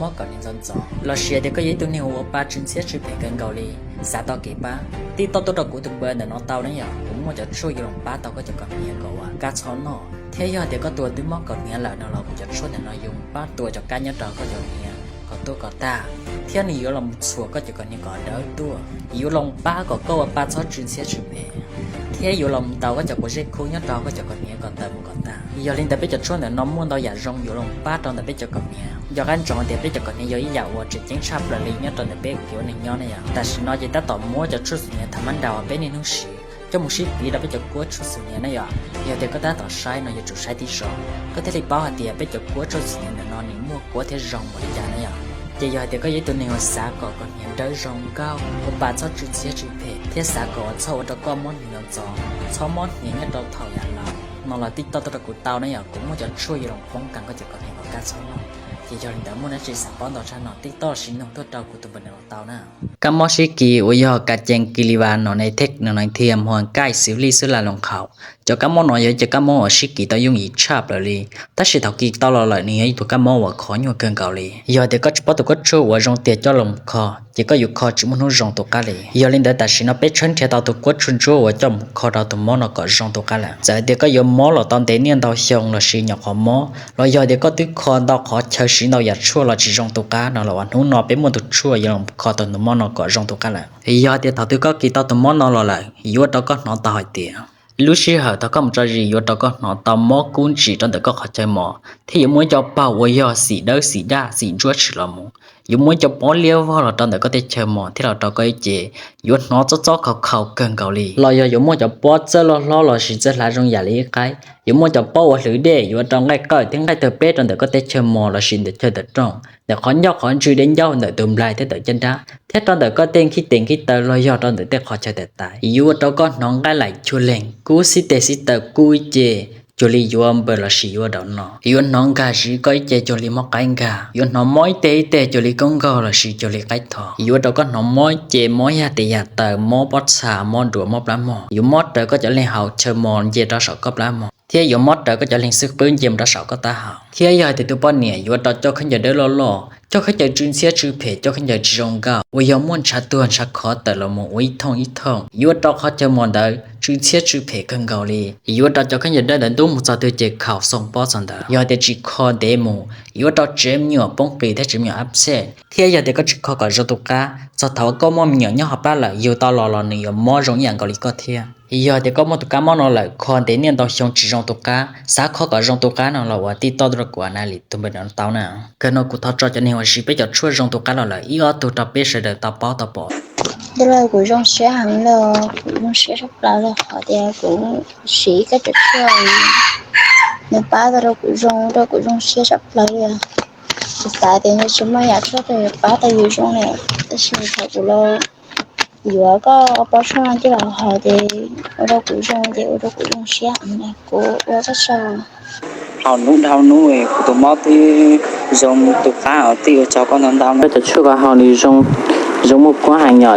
mob kaus hniav ntxov ntxov, lossis tias koj yog ib tug neeg uas ua pa tsw ntxhiab tsw phem kawg nkaus li, xav tau kev pab, tij toj tuaj rau kuv tus npawb ntawm no tau na yom. Kuv muaj cov tshuaj yuav los pab tau koj cov kaus hniav kom ua kab txhob noj, thiab yog tias koj tus twb mob kaus hniav lawm no los kuv cov tshuaj ntawm no yuav pab tua cov kab nyob rau koj cov kaus hniav kom tuaj kom tag, thiab nws yuav los txhuam koj cov kaus hniav kom dawb tuaj, yuav los pab kom koj ua pa txhob tsw ntxhiab tsw phem, thiab yuav los mus ntaus koj cov quav zeb khub nyob rau koj cov kaus hniav kom tawm mus kom tag. Yog li ntawd peb cov tshuaj ntawm no muaj ntau yam zoo yuav los pab rau ntawm peb cov kaus hniav. Nco qab ntsoov tias peb cov kaus hniav yog ib yam uas tseem ceeb tshaj plaws li nyob rau ntawm peb kev ua neeg nyob ne yom. Tam sim no ces tab tom muab cov tshuaj xus hniav thav mab nrau peb niaj hnub siv coj mus sib piv rau peb cov kuab tshuaj xus hniav ne yom. Yog tias koj tab tom saib no yuav tsum saib tib zoo, koj thiaj li paub hais tias peb cov kuab tshuaj xus hniav ntawm no nws muaj kuab thiab zoo npaum li cas ne yom. Ces yog hais tias koj yog ib tug neeg uas xav kom kaus hniav dawb zoo nkauj, ua pa txhob tsw ntxhiab tsw phem, thiab xav kom uas txhob ua rau koj mob hniav ntxov ntxov, txhob mob hniav nyob rau thaum yav laus no los tij toj tuaj rau kuv tau na yom. Kuv muaj cov tshuaj yuav los poob kas koj cov kaus hniav kom kab txhob noj. Ces yog li ntawd muaj dab tsi xav paub ntau tshaj no tij toj sim nug tuaj rau kuv tus npawb ntawm no tau na. Kab mob sib kis uas yog kas cees kis li vas no ne thej no ne thiaj muag kaij xws lij xwb la loos qhaum. Cov kab mob no yog ib cov kab mob uas sib kis tau yooj yim tshaj plaws li, tab sis thaum kis tau los lawm nws yog ib tug kab mob uas kho nyuaj kawg nkaus li. Yog tias koj tsis paub tus kuab tshuaj uas zoo tiag coj los kho, ces koj yuav kho tsis muaj hnub zoo tus qab li. Yog li ntawd tam sim no peb tshawb nrhiav tau tus kuab tshuaj ntsuab uas coj mus kho rau tus mob no kom zoo tus qab lawm. Txawm tias koj yuav mob los tau ntev niaj ntau xyoo lossis nyuam qhuav mob, los yog tias koj twb kho ntau qhov chaw siv ntau yam tshuaj los tsis zoo tus qab no los ua hnub no peb muaj tus tshuaj yuav los kho tus mob no kom zoo tus qab lawm. Yog tias thaum twg koj kis tau tus mob no los lawm yuav ua rau koj hnov tau hais tias lub sij hawm thaum koj mus tso zis yuav rau koj hnov tau mob kub ntsim rau ntawm koj qhov chaw mos, thiab yuav muaj ib co paug uas yog xim dawb xim daj xim ntsuab tshwm los mus. Yuav muaj ib co pob liab vog los rau ntawm koj tej chaw mos thiab los rau koj ib ce. Yuav hnov txob txob khaus khaus kawg nkaus li, los yog yuav muaj cov pob txawj loj hlob lossis txawj hlav zoo yam li ib qaib. Yuav muaj cov pob uas hlwv dej yuav ua rau nqaij qawj thiab nqaij tawg peb rau ntawm koj tej chaw mos lossis ntawm chaw tawm rooj, ntawm qhov ncauj qhov ntswg dej ncauj ntawm tus nplaig thiab ntawm caj nrab, thiab rau ntawm koj tej nkhib tes nkhib taw los yog rau ntawm tej qhov chaw tawm tais. Yuav ua rau koj hnov nqaij laim cuag leeg kub xib teg xib taw kub ib ce, cuag li yuav npaws lossis yuav daum no. Yuav hnov nkag zis koj ib ce cuag li mob qaib nkag. Yuav hnov mob ib teg ib teg cuag li koob nkaug lossis cuag li qaib tho. Yuav ua rau koj hnov mob ib ce mob yag tes yag taw, mob pob txha, mob duav, mob plab mog. Yuav mob raws koj cov leeg hauv chaw mos nce rau saum koj plab mog, thiab yuav mob raws koj cov leeg xwb qwb nce mus rau saum koj taub hau. Thiab yog hais tias tus poj niam yuav ua rau coj khaub ncaws dawb loj loj, coj khaub ncaws tsw ntxhiab tsw phem, coj khaub ncaws tsis zoo nkauj uas yog muaj ntshav tuag ntshav khov tawm los mus ua ib thooj ib thooj, yuav ua rau qhov chaw mos ntawd tsw ntxhiab tsw phem kawg nkaus li. Yuav ua rau cov khaub ncaws dawb ntawd ntub mus txog twg ces khaus xoo pob txog ntawd. Yog tias tsis kho ntev mus yuav ua rau tsev me nyuam poob qis thiab tsev me nyuam ab txhej. Thiab yog tias koj tsis kho kom zoo tus qab, txog thaum koj muaj me nyuam nyob hauv plab lawm yug tau los los nws yuav mob zoo ib yam nkaus li koj thiab. Yog tias koj muaj tus kab mob no lawm kho ntev niaj ntau xyoo tsis zoo tus qab, xav kho kom zoo tus qab no los ua tij toj tuaj rau kuv a na li tus npawb no tau na. Kawg no kuv thov tso cov neeg uas siv peb cov tshuaj zoo tus qab los lawm ib ob tug rau peb sawv daws tau paub tau pom. Tus lawm kuv zoo siab heev los kuv zoo siab tshaj plaws los qhov tias kuv siv koj cov tshuaj, nws pab tau rau kuv zoo, rau kuv zoo siab tshaj plaws li. Kuv xav tias nws tsis muaj yam tshuaj twg yuav pab tau yus zoo li, tab sis thaum kuv los yuav koj pob tshuaj no coj los haus ces ua rau kuv zoo ces ua rau kuv zoo siab. Kuv ua koj tsaug. Haus hnub dhau hnub kuv tus mob twb zoo tus qab os, tij ua tsaug koj ntau ntau. Koj cov tshuaj koj haus nws zoo, zoo muaj kuab heev yom.